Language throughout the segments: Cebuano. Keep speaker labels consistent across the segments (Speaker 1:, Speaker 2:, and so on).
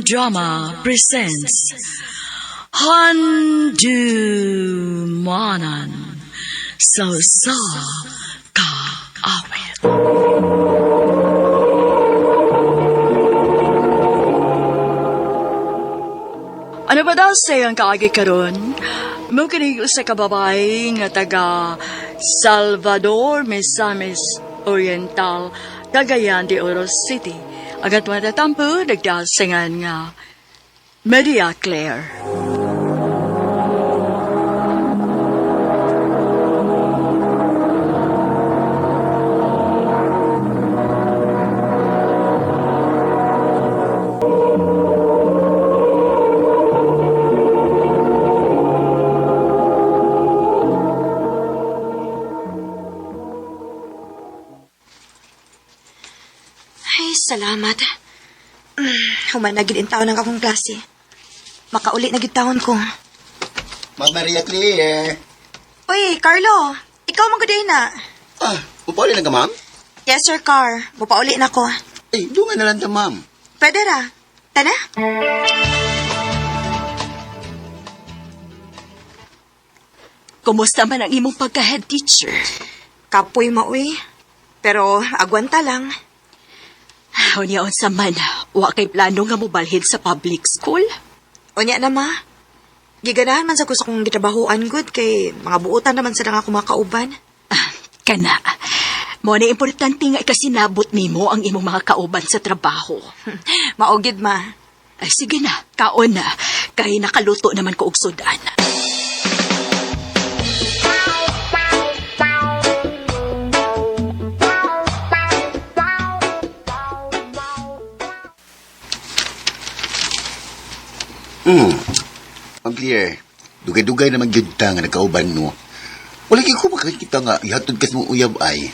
Speaker 1: Drama presents Handumanan sa Usa Ka Awit. Ano ba daw sa iyang kaagi karon? Mo kini usa ka babae nga taga Salvador, Misamis Oriental, Cagayan de Oro City. Agat matatampo, nagdasingan nga Maria Claire.
Speaker 2: Ay, salamat. Human na gid in taon ang akong klase. Makauli na gid taon ko.
Speaker 3: Ma'am Maria Claire.
Speaker 2: Uy, Carlo, ikaw man gud na.
Speaker 3: Ah, upauli lang ka, ma'am?
Speaker 2: Yes, sir, Car. Mupauli na ko.
Speaker 3: Eh, dungan na lang ta, ma'am.
Speaker 2: Pwede ra. Tana?
Speaker 4: Kumusta man ang imong pagka-head teacher?
Speaker 2: Kapoy mauy. Pero agwanta lang.
Speaker 4: Unya unsa man, wa kay plano nga mobalhin sa public school?
Speaker 2: Unya na ma. Giganahan man sa ko sa kong gitrabahoan gud kay mga buotan naman sa nga ako makauban.
Speaker 4: Ah, kana. Mo na importante nga ikasinabot nimo ang imong mga kauban sa trabaho.
Speaker 2: Maugid ma.
Speaker 4: Ay, sige na, kaon na. Kay nakaluto naman ko og sudan.
Speaker 3: Ma'am Claire, dugay-dugay naman gyud ta nga nagkauban, no? Wala gyud ko makakita nga ihatod kas mong uyab ay.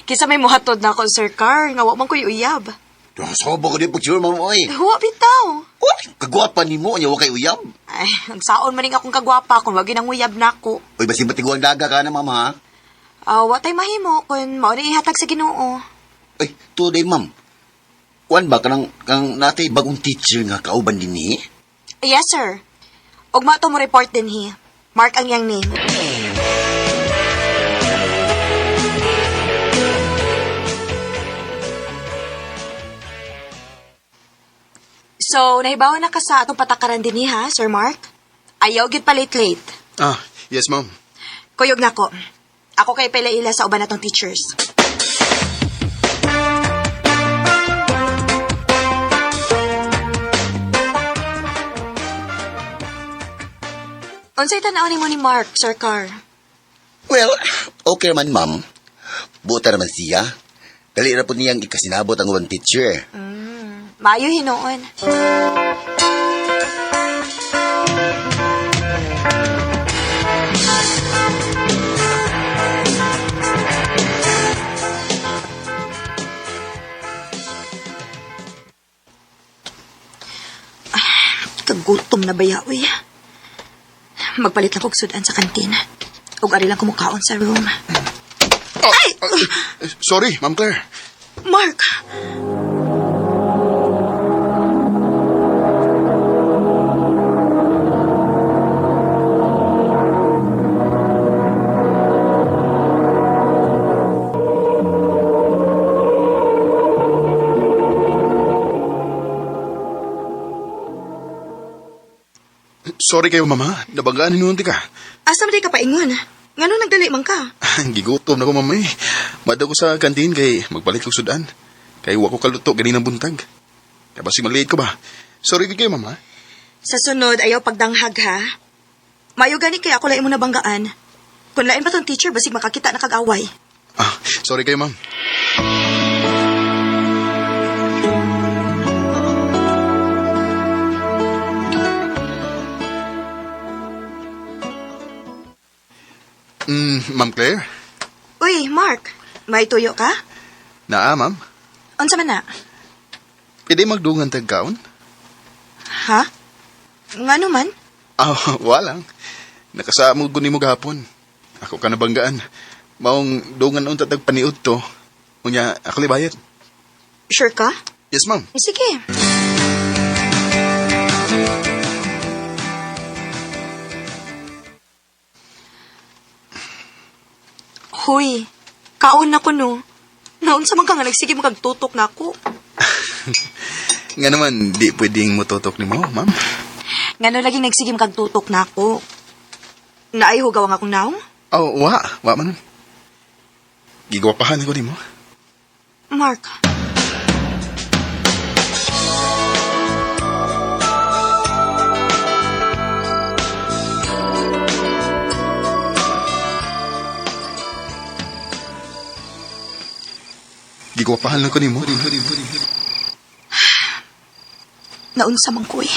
Speaker 2: Kisa may muhatod na ako, Sir Car, nga wa man ko'y uyab.
Speaker 3: Sobo ko din picture, ma'am, oy.
Speaker 2: Huwa bitaw.
Speaker 3: Uy, kagwapa nimo, anya wa kay uyab.
Speaker 2: Ay, ang saon man ning akong kagwapa kung wag nang uyab nako.
Speaker 3: Uy, basin batiguan daga ka na, ma'am, ha?
Speaker 2: Ah, wa tay mahimo kun mao ni ihatag sa Ginoo.
Speaker 3: Uy, tuday, ma'am. Kuan ba kanang kang natay bagong teacher nga kauban din ni?
Speaker 2: Yes, sir. Ugma to mo report din hi. Mark ang iyang name. So, nahibaw na ka sa atong patakaran din ha, Sir Mark? Ayaw gid pa late-late.
Speaker 5: Ah, yes, ma'am.
Speaker 2: Kuyog na ko. Ako kay pila sa uban natong teachers. Unsay tan-aw nimo ni Mark, Sir Carr?
Speaker 3: Well, okay man, ma'am. Buta naman siya. Dali ra po niyang ikasinabot ang ubang teacher.
Speaker 2: Maayo hinuon. Ah, Kagutom na baya, uy. Magpalit lang kog sudan sa kantina. Ug ari lang kumukaon sa room. Ay!
Speaker 5: Eh, sorry, Ma'am Claire.
Speaker 2: Mark!
Speaker 5: Sorry kayo, mama. Nabanggaan hinuunti ka.
Speaker 2: Asa man di ka paingon? Ngano nagdali man ka?
Speaker 5: Gigutom na ko, mama eh. Madaw ko sa kantin kay magpalit kog sudan. Kay wa ko kaluto ganinang buntag. Kaya basig maliit ko ba? Sorry gid kayo, mama.
Speaker 2: Sa sunod, ayaw pagdanghag ha. Mayo gani kay ako lain mo nabanggaan. Kung lain pa tong teacher, basig makakita na kag-away.
Speaker 5: Ah, sorry kayo, ma'am. Ma'am Claire?
Speaker 2: Uy, Mark, may tuyo ka?
Speaker 5: Naa, ma'am.
Speaker 2: Unsa man na?
Speaker 5: Pwede magdungan tagkaon?
Speaker 2: Ha? Ngano man?
Speaker 5: Ah, wala. Nakasamog ko nimo gahapon. Ako ka nabanggaan. Maong dungan unta tag paniud to. Unya, ako libayad.
Speaker 2: Sure ka?
Speaker 5: Yes, ma'am.
Speaker 2: Sige. Hoy, kaon na ko no. Naunsa man ka nga nagsige mo kag tutok na ako.
Speaker 5: Nga naman, di pwedeng mututok nimo, ma'am.
Speaker 2: Ngano lagi nagsige mo kag tutok na ako. Naay hugaw ang akong naong?
Speaker 5: Oh, wa. Wa man. Gigwapahan ko nimo.
Speaker 2: Mark.
Speaker 5: Gigwapahan lang ko nimo.
Speaker 2: Naunsa man ko eh.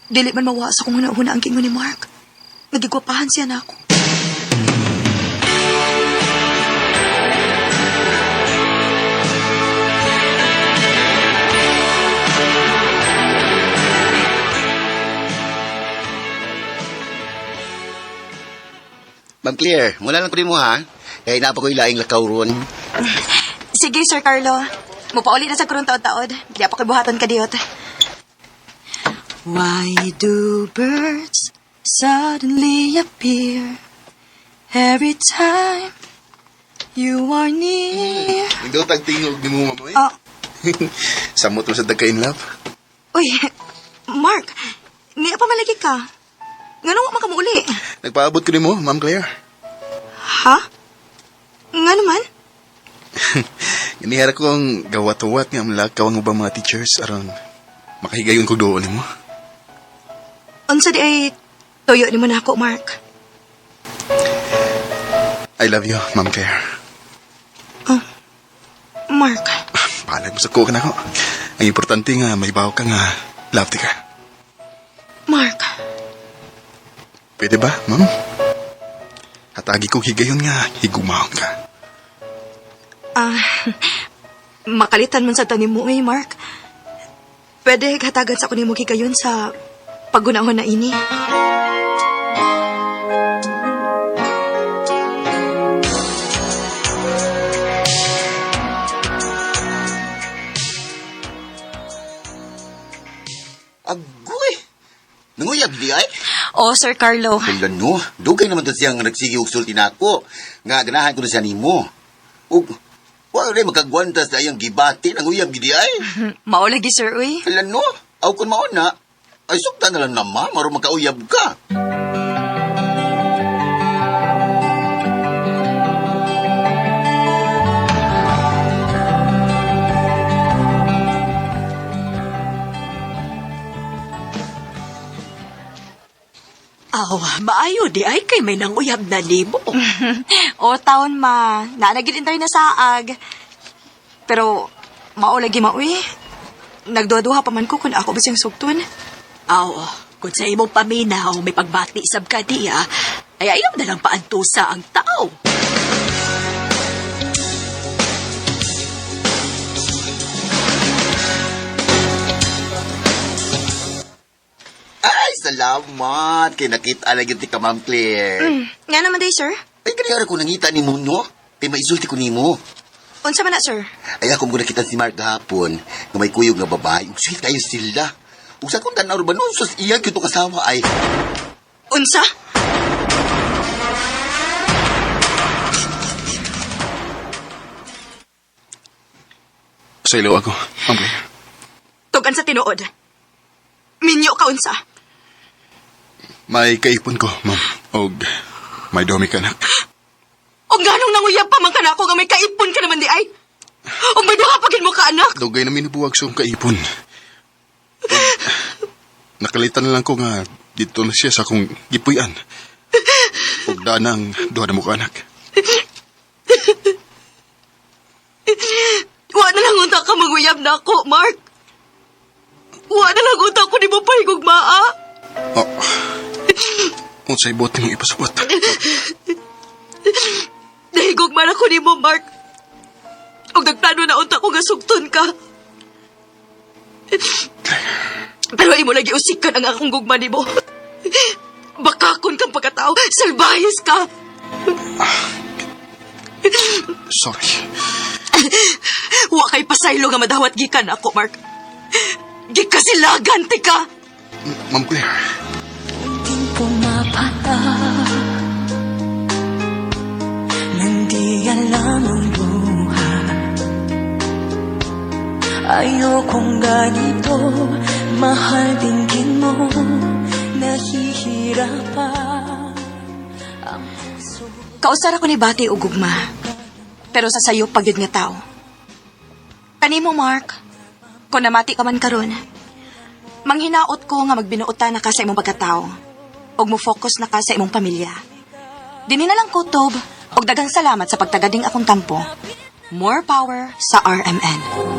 Speaker 2: Dili man mawa sa kung huna-huna ang kingon ni Mark. Nagigwapahan siya na ako.
Speaker 3: Ma'am Claire, muna lang ko nimo ha. Kay naa pa ko'y laing lakaw ron.
Speaker 2: Sige, Sir Carlo. Mupauli na sa kurong taod-taod. Di pa ko'y buhaton ka diyot. Why do birds suddenly appear every time you are near?
Speaker 5: Nindot ang tingog nimo, ma'am.
Speaker 2: Ah,
Speaker 5: Samot mo sa dagka in love.
Speaker 2: uy, Mark, niya pa malagi ka. Ngano wa man ka muuli?
Speaker 5: Nagpaabot ko nimo, Ma'am Claire.
Speaker 2: Ha? Nga naman?
Speaker 5: Ganihara ko ang gawat-wat nga malakaw ang ubang mga teachers aron makahigayon kog duo nimo.
Speaker 2: Unsa di ay tuyo nimo na ako, Mark.
Speaker 5: I love you, Ma'am Claire.
Speaker 2: Mark,
Speaker 5: Palag mo sa kuha na ako. Ang importante nga, may bawo ka nga, love ti ka.
Speaker 2: Mark.
Speaker 5: Pwede ba, ma'am? Hatagi kong higayon nga, higumaon ka.
Speaker 2: Ah, makalitan man sa tanim mo eh, Mark. Pwede hatagan sa kunin mo higayon sa pagunahon na ini.
Speaker 3: Agoy! Nanguyab di ay?
Speaker 2: Oh, Sir Carlo.
Speaker 3: Hala no, dugay naman to siyang nagsige og sulti nako. Nga ganahan ko na siya nimo. Ug wa rin makagwanta sa iyang gibati nanguyab gidi ay.
Speaker 2: Mao lagi, Sir, uy.
Speaker 3: Hala no, aw kun mao na. Ay sukta na lang naman, maro makauyab ka.
Speaker 4: Aw, maayo di ay kay may nanguyab na nimo.
Speaker 2: O, taon ma. Naanagin tayo na saag. Pero, mao lagi ma, uy. Nagduha-duha pa man ko kung ako ba siyang sugton.
Speaker 4: Aw, kung sa imong paminaw may pagbati sab ka diya, ay ayaw na lang paantusa ang tao.
Speaker 3: Ay, salamat. Kay nakita lagi ti ka, Ma'am Claire.
Speaker 2: Nga naman day, sir.
Speaker 3: Ay, kaniyara ko nangita ni mo, no? Kay maisulti ko nimo.
Speaker 2: Unsa man na, sir?
Speaker 3: Ay, ako mo nakita si Mark gahapon nga may kuyog nga babae. Ug sweet kayo sila. Ug sa akong tanaw ba noon, sus iya gyud to kasawa ay.
Speaker 2: Unsa?
Speaker 5: Sa ilo ako, Ma'am Claire.
Speaker 2: Tugan sa tinuod. Minyo ka unsa.
Speaker 5: May kaipon ko, ma'am. Og may domi ka anak.
Speaker 2: O ganong nanguyab pa man ka na ako nga may kaipon ka naman di ay. O may duha pa gid mo ka anak.
Speaker 5: Dugay na minubuwag sa akong kaipon. Og, nakalitan na lang ko nga dito na siya sa akong gipuy-an. Og danang duha na mo ka anak.
Speaker 1: Wa na lang unta ka maguyab na ako, Mark. Wa na lang unta ko di mo pahigugmaa.
Speaker 5: Oh. Unsay buot nimong ipasabot.
Speaker 1: Nahigugma na ko nimo, Mark. Og nagplano na unta ko nga sugton ka. Pero imo lagi usikan ang akong gugma nimo. Bakakon kang pagkatao, salbahis ka.
Speaker 5: Sorry.
Speaker 1: Wa kay pasaylo nga madawat gikan ako, Mark. Gikasilagan ti ka.
Speaker 5: Ma'am Claire.
Speaker 6: lang ang luha. Ayokong ganito, mahal dinggin mo. Nahihirapan ang puso.
Speaker 2: Kausar ako ni Bati og gugma. Pero sa sayo pagyud nga tao. Kanimo, Mark, kung namati ka man karon, manghinaot ko nga magbinuotan na ka sa imong pagkatao ug mo-focus na ka sa imong pamilya. Dinhi na lang kutob ug daghang salamat sa pagtagading akong tampo. More power sa RMN.